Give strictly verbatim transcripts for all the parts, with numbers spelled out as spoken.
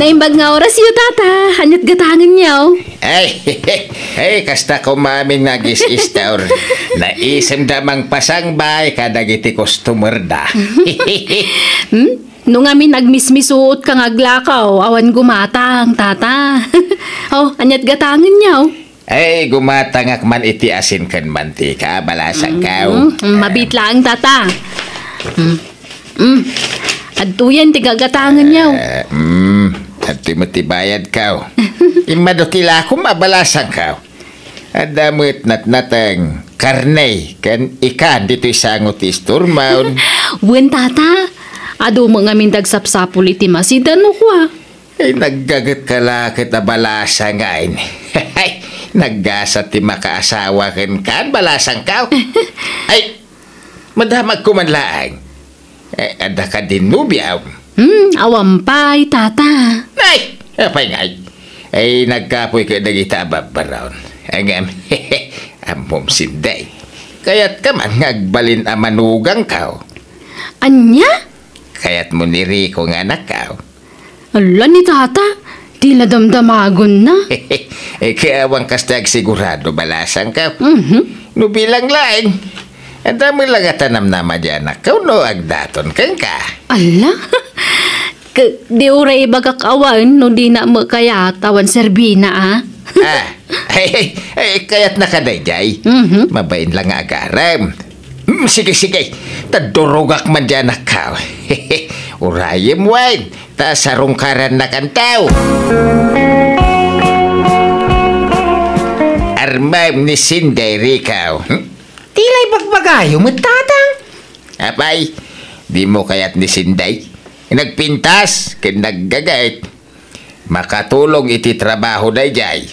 Naimbag nga orasyo, Tata. Aniat gatangenyo? Ay, ay, kasta koma amin nga agis-istor. Naisemda mangpasangbay kadagiti customerda. Hmm? No ngamin agmismisuot ka nga aglakaw, awan gumatang, Tata. Oh, aniat gatangenyo? Ay, gumatangak man iti asin ken mantika, balasangkaw. Mm, mm, mabit laeng, Tata. Mm. Mm. Adtoyen ti gagatangenyo. Eh, mm. Adtoy met ti bayadkaw. Immadu ti lakom a balasangkaw. Adda met natnateng, karne, ken ikan ditoy sango ti istormon. Wen, Tata. Adu met ngamin ti agsapsapul iti masida no kua. Ay, naggaget ka la ket a balasang, ay. Naggasa ti makaasawa kenka, balasangkaw. Ay, madamagko man laeng. Eh, adda kadi nobiam? Hmm, awan pay, Tata. Ay, apay ngay? Ay, nagkapoy ka dagita a babbaron. Ngem, ammom, Sinday. Kayatka man nga agbalin a manugangkaw. Ania? Kayatmo ni Rico nga anakkaw? Ala ni Tata, ti nadamdamagonna. Eh, kaya awan kasta agsigurado, balasangkaw. Mhm. No bilang laeng, adda met la nga tanamnama di anakkaw no agdaton kenka. Ala? Ke, di uray ibagak awan no dina met kayat awan serbina, a? Ah, ay, ay, ay, kayatnaka daydiay. Mhm. Mabain la nga agarem. Mm, sige, sige. Ta durogak man di anakkaw. Urayem wen, ta sarungkarannakanto. Armem ni Sinday, Rico. Hmm? Ti la ibagbagayo met, Tata. Apay, dimo kayat ni Sinday? Nagpintas ken naggaget. Makatulong iti trabaho daydiay.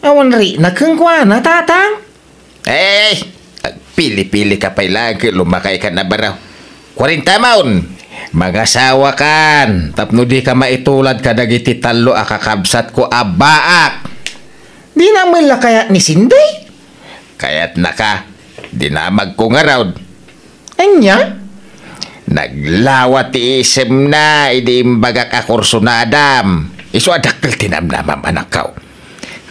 Awan rikna kenkuana, Tata. Eh, agpili-pilika pay laeng ket lumakaykan a baro. Kuarenta maon. Mangasawakan tapno dika maitulad kadagiti tallo a kakabsatko a baak. Dina met la kayat ni Sinday? Kayatnaka, dinamagko ngarud. Ania? Naglawa ti isemna idi imbagak a kursunadam. Isu a dakkel ti namnamam, anakkaw.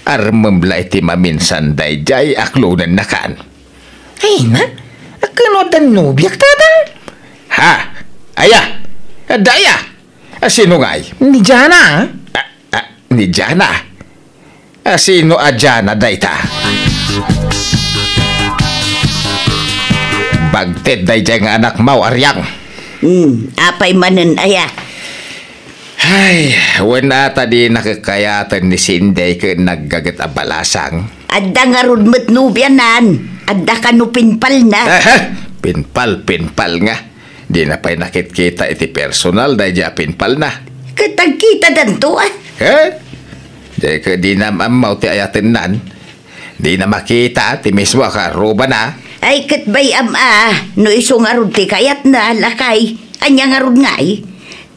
Armem la iti maminsan daydiay a klonennakan. Ay na, a ken no addan nobiak, Tata? Ha? Aya? Adda aya? A sino ngay? Ni Jana. A, a, ni Jana? A sino a Jana dayta? Bagted daydiay nga anakmaw, Ariang. Hmm, apay manen aya? Ay, wen ata di nakakayaten ni Sinday ken naggaget a balasang. Adda ngarud met nobianan. Adda kano pinpalna. Aha! Pinpal, pinpal nga. Dina pay nakitkita iti personal daydiay a pinpalna. Ket agkitadanto, a? He? Dayka dinam ammaw ti ayatennan. Dina makita ti mismo a kaarrubana. Ay, ket bay-am a, no isu ngarud ti kayatna, lakay. Ania ngarud ngay?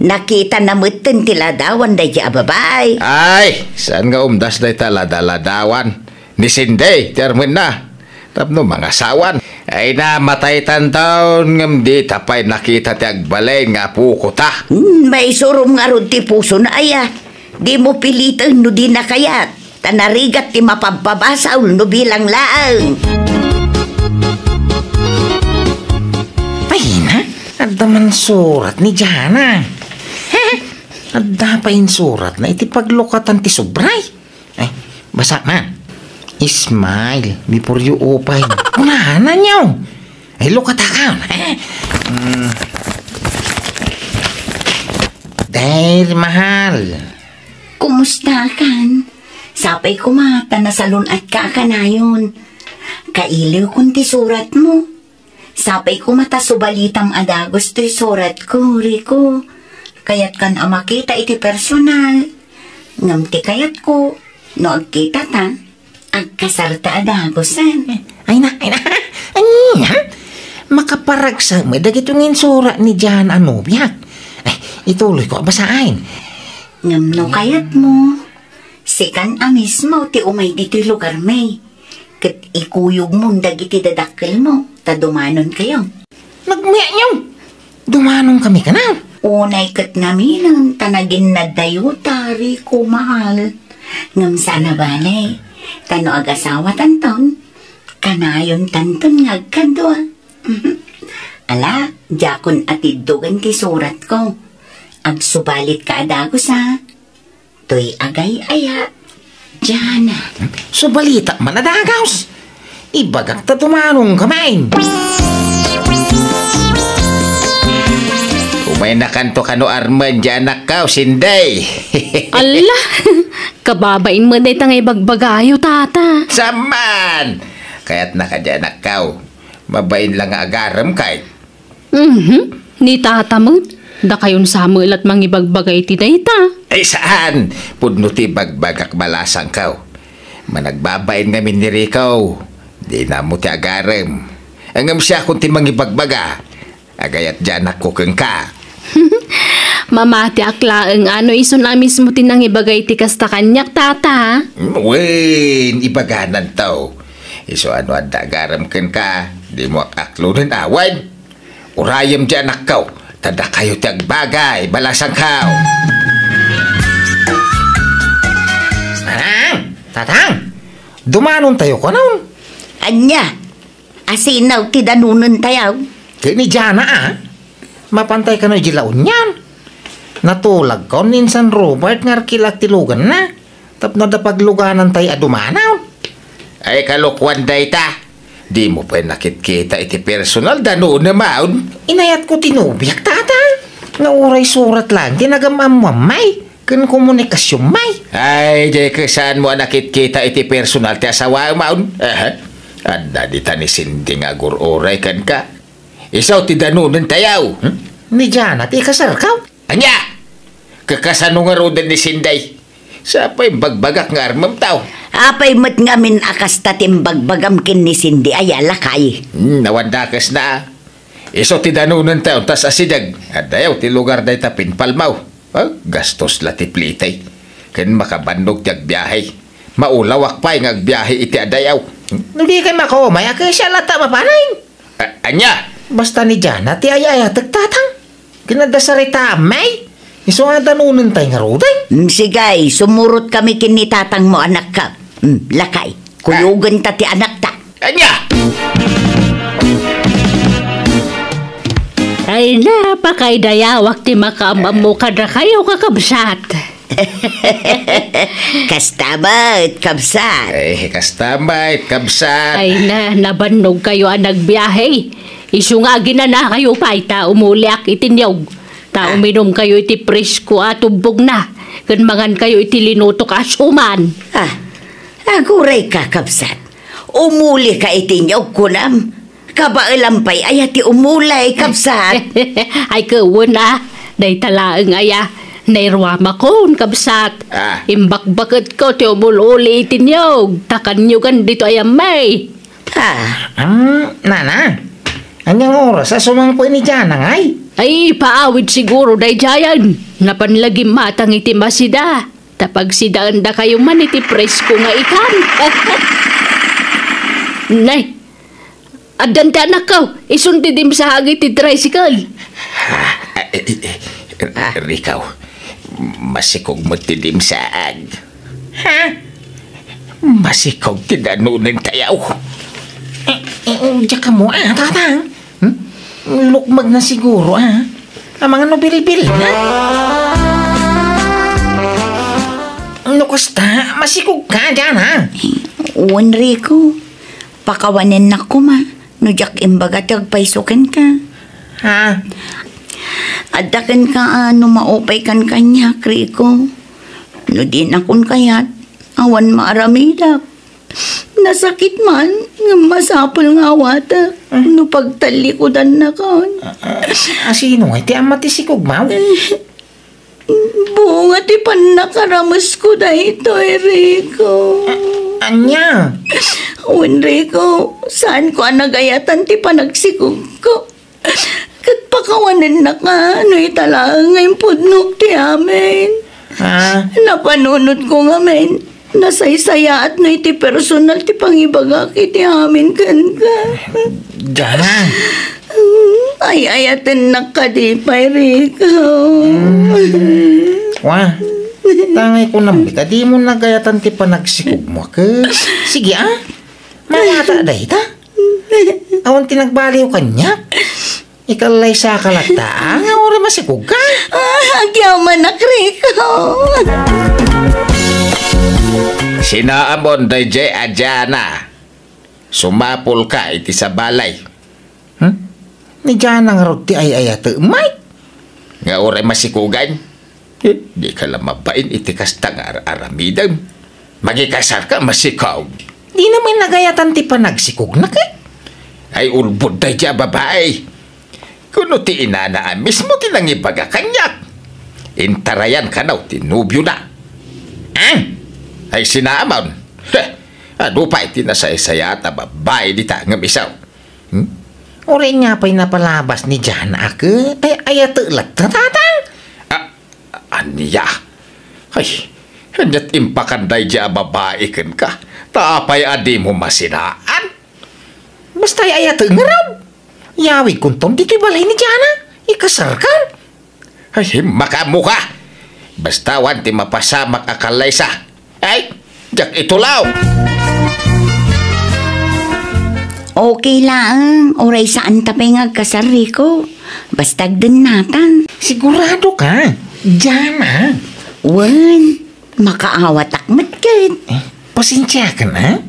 Nakitana metten ti ladawan daydiay a babai. Ay, saan nga umdas dayta lada-ladawan? Ni Sinday ti armenna. Tapno mangasawan. Ay, namataytan taon, ngem dita pay nakita ti agbalin nga apokota. Hmm, maisurom ngarud ti pusona aya. Dimo piliten no dina kayat. Ta narigat ti mapabpabasol no bilang laeng. Payna, adda man surat ni Jana. Adda pay insuratna iti paglukatan ti sobray. Ay, basa man. Smile before you open. Kunana niyo. Ay, lukataka. Mm. Dear mahal. Kumusta kan? Sapay koma ta nasalun-atka a kanayon. Kailiwkon ti suratmo. Sapay koma ta subalitam a dagus toy suratko, Rico. Kayatkan a makita iti personal. Ngem ti kayatko, no agkitata, agkasarta a dagusen. Ay na, ay na. Ania? Makaparagsak met dagitoy nga insurat ni Jana a nobiak. Ay, ituloyko a basaen. Ngem no kayatmo, sikan a mismo ti umay ditoy lugarmi. Ket ikuyogmon dagiti dadakkelmo, ta dumanonkayo. Nagmekyo! Dumanonkami kano? Unay ket ngaminen ta naginnadayuta, Rico, mahal. Ngem saan a bale, ta no agasawatanton, kanayontanton nga agkadua. Ala, diakon atiddogen ti suratko. Agsubalitka a dagus, a. Toy agay-aya, Jana. Subalita man a dagus. Ibagak ta dumanonka main. Umaynakanto kano armen, Janakko, Sinday. Ala, kababain met dayta nga ibagbagayo, tata. Saman! Kayatna kadi, anakko. Mabain la nga agarem kay. Mhm. Ni tata met, dakayon sa met la mangibagbagay ti dayta. Ay, saan? Pudno ti bagbagak, balasangko. Managbabain ngamin ni Rico. Dina mo ti agarem. Ngem siakon ti mangibagbaga. Agayat diay anakko kenka. Mamatiak laeng a no isun a mismo ti nangibagay ti kasta kaniak, tata. Wen, ibagananto. Isu a no adda agarem kenka, dimo ak-aklonen awan. Urayem diay anakko, ta dakayo ti agbagay, balasangko. Tatang! Tatang! Dumanontayo kanon. Ania? Asino ti danonentayo? Ket ni Jana, a. Mapantay kano idiay La Union. Natulagkon ni insan Robert nga arkilak ti luganna. Tapno adda pagluganantay a dumanon. Ay, kalokuan dayta. Dimo pay nakitkita iti personal, danonam, a. Inayatko ti nobiak, tata. Nga uray surat laeng ti nagam-ammoam, may. Ken komunikasion, may. Ay, diay ket saanmo a nakitkita iti personal ti asawaem, a. Aha. Adda dita ni Cindy nga agur-uray kenka. Isu ti danonentayo. Hmm? Ni Jana ti ikasarko. Ania? Kakasano ngaruden ni Sinday? Sa pay imbagbagak nga armemto? Apay met ngamin a kasta ti imbagbagam ken ni Sindy aya, lakay? Hmm, awan dakesna. Isu ti danonentayo, tas asideg. Addayo ti lugar dayta pinpalmaw. Ah, gastos la ti plitay. Ken makabannog ti agbiahe. Maulawak pay nga agbiahe iti adayo. No di kay makaumay, a, kasian latta mapanen. A-, ania? Basta ni Jana ti ay-ayatek, tatang. Ken adda saritaam, may. Isu a danonentayo ngaruden. Mm, sige, sumurotkami ken ni tatangmo, anakko. Mm, lakay, kuyogenta ti anakta. Ania? Ay, napakaydayawak ti makaam-ammo kadakayo, kakabsat. Kasta met, kabsat. Eh, kasta met, kabsat. Ay na, nabannogkayo a nagbiahe. Isu nga aginanakayo pay ta umuliak iti niyog. Ta Ah. uminumkayo iti presko a tubbogna, ken mangankayo iti linutok a suman. Ah, aguray ka, kabsat. Umulika iti niyog, kunam. Kabaelam pay aya ti umulay, kabsat? Ay, ket wen a, dayta laeng aya, nairuamakon, kabsat. Ah. Imbakbaketko ti umul-uli iti niyog, ta kanyogan ditoy a may. Ah. Hmm, nana, ania nga oras a sumangpet ni Jana ngay? Ay, paawid siguro daydiayen. Napan la gimmatang iti masida. Ta pagsidaendakayo man iti presko nga ikan. Nay, addan ti anakko, isun ti dimsaag iti tricycle. Ah, eh, eh, eh, Ah. Rico, masikog met ti dimsaag. Ha? Masikog ti danonentayo. Eh, eh, eh, diak ammo, a, tatang. Hmm? Lukmegna siguro, a. Amangan no biribiri, ha? No kasta, masikogka, Jana. Wen, Rico, pakawanennak koma no diak imbaga ti agpayso kenka. Ha? Adda kenka a no maupaykan kaniak, Rico. No dinakon kayat, awan maaramidak. Nasakit man, ngem masapul nga awatek no pagtallikudannakon. Ah, ah, asino ngay ti ama ti sikogmo? Bunga ti pannakaramesko daytoy, Rico. A-, ania? Wen, Rico, saanko a nagayatan ti panagsikogko. Ket pakawanennaka no ita laeng nga impudnok ti amin. Ah. Napanunotko ngamin, nasaysayaat no iti personal ti pangibagak iti amin kenka. Jana. Ay-ayatennak kadi pay, Rico. Wa, tangay ko nambi ta dimo nagayatan ti panagsikogmo, a ket. Sige, a. Mawata dayta. Awan ti nagbaliw kaniak. Ikallaysaka latta, a, nga uray masikogka. Ah, agyamanak, Rico. Sinaamon daydiay a Diana. Sumapulka iti sabali. Hmm? Ni Diana ngarud ti ay-ayatek, Mike? Nga uray masikogan? Eh, dika la mabain iti kasta nga ar-aramidem. Makikasarka, masikog. Dina met nagayatan ti panagsikognak, eh. Ay, ulbod daydiay a babai. Kuno ti inana a mismo ti nangibaga kaniak. Intarayan kano ti nobiona. Ah? Ay, sinaamon. Heh, adu pay ti nasaysayaat a babai dita ngem isu. Hmm? Uray nga pay napalabas ni Diana a ket, ay-ayatek latta, tatang. Ah, ania? Ay, ania't impakan daydiay a babai kenka? Ta apay a dimo masinaan? Basta ay-ayatek ngarud. Yawidkonton ditoy balay ni Diana. Ikasarkan. Ay, makaammoka. Basta awan ti mapasamak a kallaysa. Ay, diak itulaw. Okay laeng, uray saanta pay nga agkasar, Rico. Basta agdennatan. Siguradoka, Diana? Wen, makaawatak met ket. Eh, pasensiakan, a?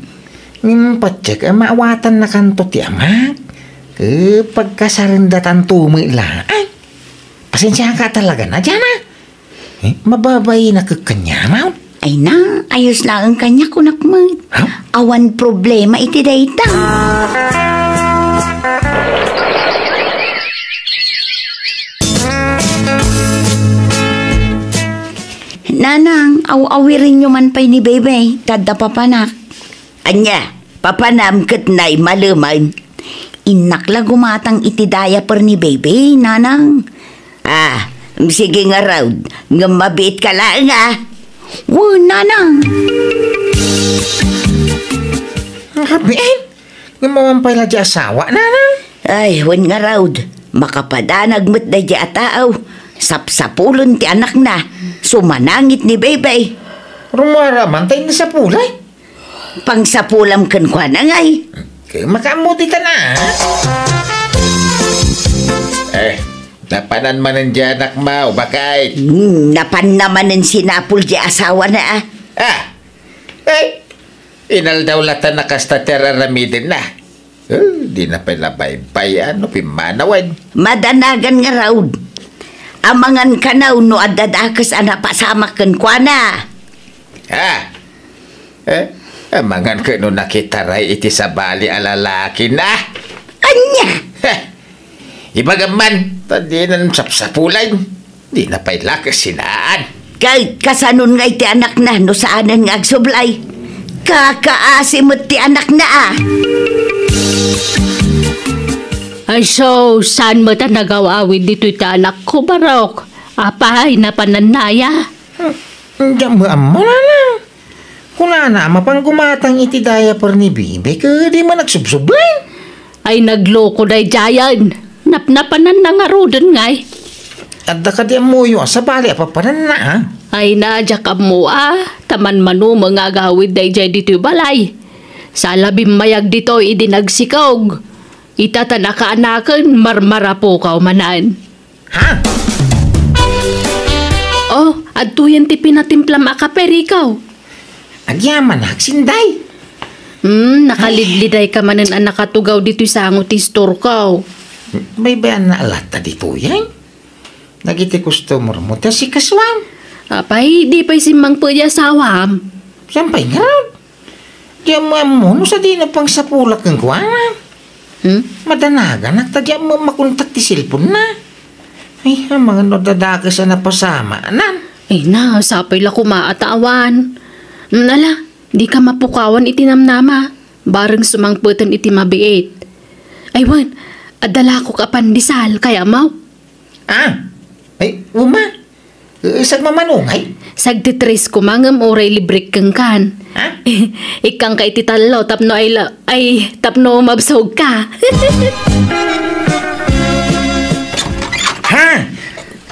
Ngem patiek a maawatannakanto ti amak. Eh, pagkasarendatato met laeng. Pasensiaka talaga, Diana. Eh, mababainak kaniak. Ay na, ayos laeng kaniak, kunak met. Ha? Awan problema iti dayta. Nanang, aw-awirenyo man pay ni Bebe, ta adda papanak. Ania, papanam ket naimaleman? Innak la gumatang iti diaper ni Baby, Nanang. Ah, sige ngarud, ngem mabiitka laeng, a. Wen, Nanang. Mabiit? Ngem awan pay la diay asawa, Nanang? Ay, wen ngarud, makapadanag met daydiay a tao. Sapsapulen ti anakna, sumanangit ni Baby. Rummuar man tay nasapulay? Pangsapulam kenkuana ngay. Kay makaammo ti tana. Eh, napanan manen diay anakmo, baket? Hmm, napanna manen sinapul diay asawana, a. Ah! Eh, inaldaw latta a kasta ti ar-aramidenna. Eh, dina pay la baybay-an no pimmanawen. Madanagan ngarud. Amangan kano no adda dakes a napasamak kenkuana. Ah! Eh, amangan ket no nakitaray iti sabali a lalakina. Ania? Heh! Ibagam man, ta dinan sapsapulan. Dina pay la kasinaan. Ket kasanon ngay ti anakna no saanen nga agsublay? Kakaasi met ti anakna, a. Ay, so, saan met a nagaw-awid ditoy ti anakko, Barok? Apay, napanannaya? Hmm, diak met ammo, Nanang. Kunana a mapan gumatang iti diaper ni Bibi, ket di man agsubsublen. Ay, nagloko daydiayen. Napnapananna ngaruden ngay. Adda kadi ammoyo a sabali a papananna, a? Ay na, diak ammo, a. Ta manmanumeng nga agawid daydiay ditoy balay. Saan la bimmayag ditoy idi nagsikog. Ita ta nakaanaken, marmarapukaw manen. Ha? Oh, adtoyen ti pinatimplam a kape, Rico. Agyamanak, Sinday. Hmm, nakalidlidayka manen a nakatugaw ditoy sango ti istorko. Baybayanna latta ditoyen? Dagiti customermo ti asikasuam. Apay, di pay simmangpet ti asawam? Saan pay ngarud? Diak ammo no sadino pangsapulak kenkuana. Hmm? Madanaganak ta diak makontak ti cellphone-na. Ay, amangan no adda dakes a napasamanan. Ay na, sapay la koma a ta awan. Hmm, ala, dika mapukawan iti namnama. Bareng sumangpeten iti mabiit. Ay wen, adda lakok a pandesal, kayatmo? Ah, ay, uma. Eh, sagmamano ngay? Sagtitres koma ngem uray librek kenkan. Ha? Ikkanka iti tallo tapno ay la-, ay, tapno mabsogka.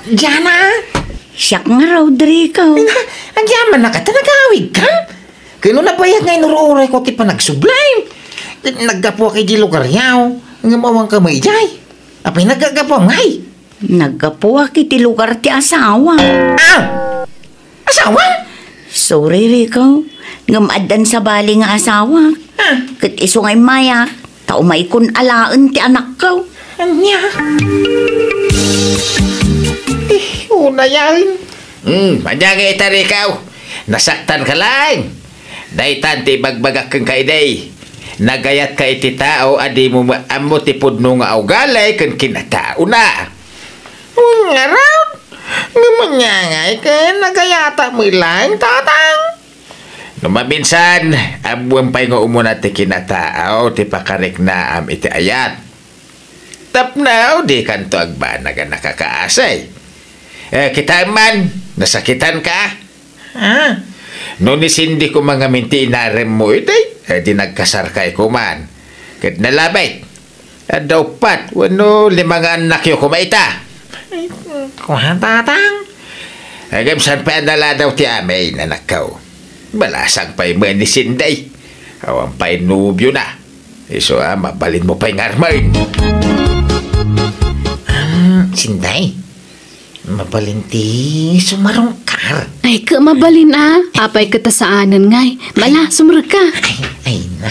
Diana! Siak nga, Rodrigo. Ay na, agyamanak ta nagawidkam. Ket no nabayag nga inur-urayko ti panagsublim. Naggapuak iti lugaryo. Ngem awan ka met idiay. Apay naggapuam ngay? Naggapuak iti lugar ti asawa. Ah! Asawa? Sorry, Rico. Ngem addan sabali nga asawa. Ah. Ket isu nga immayak, ta umaykon alaen ti anakko. Ania? Eh, unayan. Hmm, ania nga ita, Rico? Nasaktan ka laeng. Daytan ti ibagbagak kenka idi. Nagayatka iti tao a dimo met ammo ti pudno nga ugali ken kinataona. Ngarud, ngem ania ngay ken nagayatak met laeng, Tatang? No maminsan, ammoem pay nga umuna ti kinataaw ti pakariknaam iti ayat. Tapno dikanto agbanag a nakakaasay. Eh, kitaem man, nasakitanka? Ah, no ni Cindy koma ngamin ti inaremmo idi, eh, di nagkasarkay koman. Ket nalabit, adda uppat wenno lima nga annakyo koma ita. Ay, kua, Tatang. Agem, saan pay a naladaw ti amin, anakko? Balasang pay met ni Cindy. Awan pay nobiona. Isu a, mabalinmo pay nga armen. Ah, Cindy. Mabalin ti sumarungkar. Ay, ket mabalin a. Apay ket ta saanen ngay. Mala, sumrekka. Ay, ay na.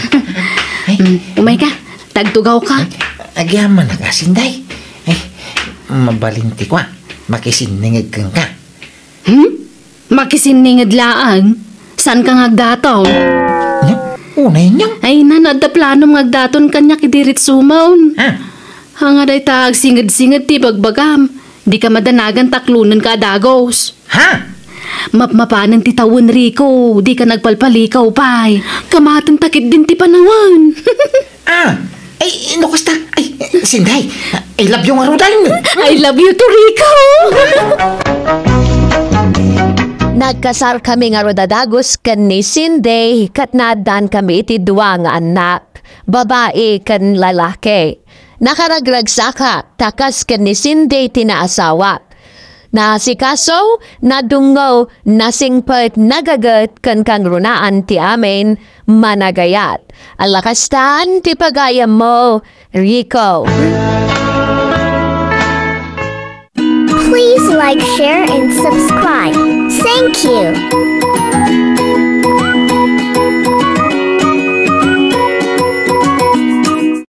Ay. Mm, umayka. Tagtugawka. Ay, agyamanak a, Cindy. Ay, mabalin ti kua. Makisinninged kenka. Hmm? Makisinninged laeng? Saanka nga agdaton? Nya, unay niya. Ay, na, no adda planom nga agdaton kaniak idi ritsumon. Ah. Ania dayta agsinged-singed ti bagbagam. Dika madanagan ta klonenka a dagus. Ha? Mapmapanen ti tawen, Rico, dika nagpalpalikaw pay. Kamatenta ketdin ti panawen. Ah, ay, no kasta, ay, Cindy, I love you ngaruden. I love you too, Rico. Nagkasarkami ngarud a dagus ken ni Cindy, ket naaddankami iti dua nga annak, babai ken lalaki. Nakaragragsakak, ta kas ken ni Cindy ti naasawak. Naasikaso, nadungngo, nasingpet, nagaget, ken kangrunaan ti amin, managayat. Alla kastan ti pagayammo, Rico. Please like, share, and subscribe. Thank you.